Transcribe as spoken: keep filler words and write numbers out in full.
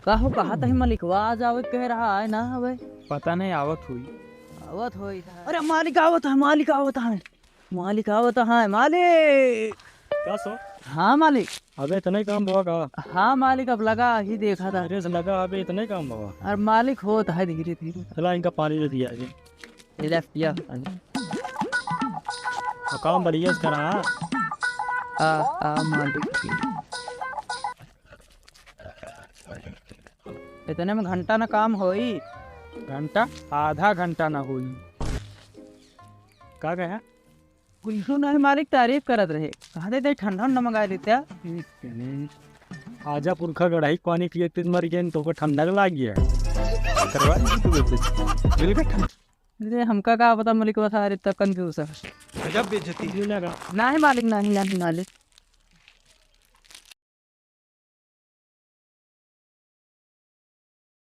का हो, कहा तही मलिकवा आ जावे कह रहा है, ना आवे? पता नहीं, आवत हुई। आवत हुई। अरे मालिक आवत है, मालिक आवत है, मालिक आवत है, मालिक। का सो? हाँ मालिक। अबे इतना ही काम हुआ का? हाँ मालिक, अब लगा ही देखा था। अरे से लगा, अबे इतना ही काम हुआ। अरे मालिक होत है धीरे धीरे। चला इनका पानी दे दिया है। ये ले, पिया। और काम बढ़िया से करा, हाँ? आ, आ, मालिक। इतने में घंटा ना काम होई। घंटा? आधा घंटा ना होई। का कहे? कुछ नहीं मालिक, तारीफ करत रहे, कहा देते ठंडा ठंडा मंगा लेते। आजा पुरखा गढ़ाई पानी पिए, तेज मर गए, तो को ठंडा लाग गया। करवा दी तू, बिल्कुल ठंडा। अरे, हमका का पता मलिकवा, सारे इतना कंफ्यूज है। गजब बेइज्जती। नहीं मालिक, नहीं, नहीं मालिक।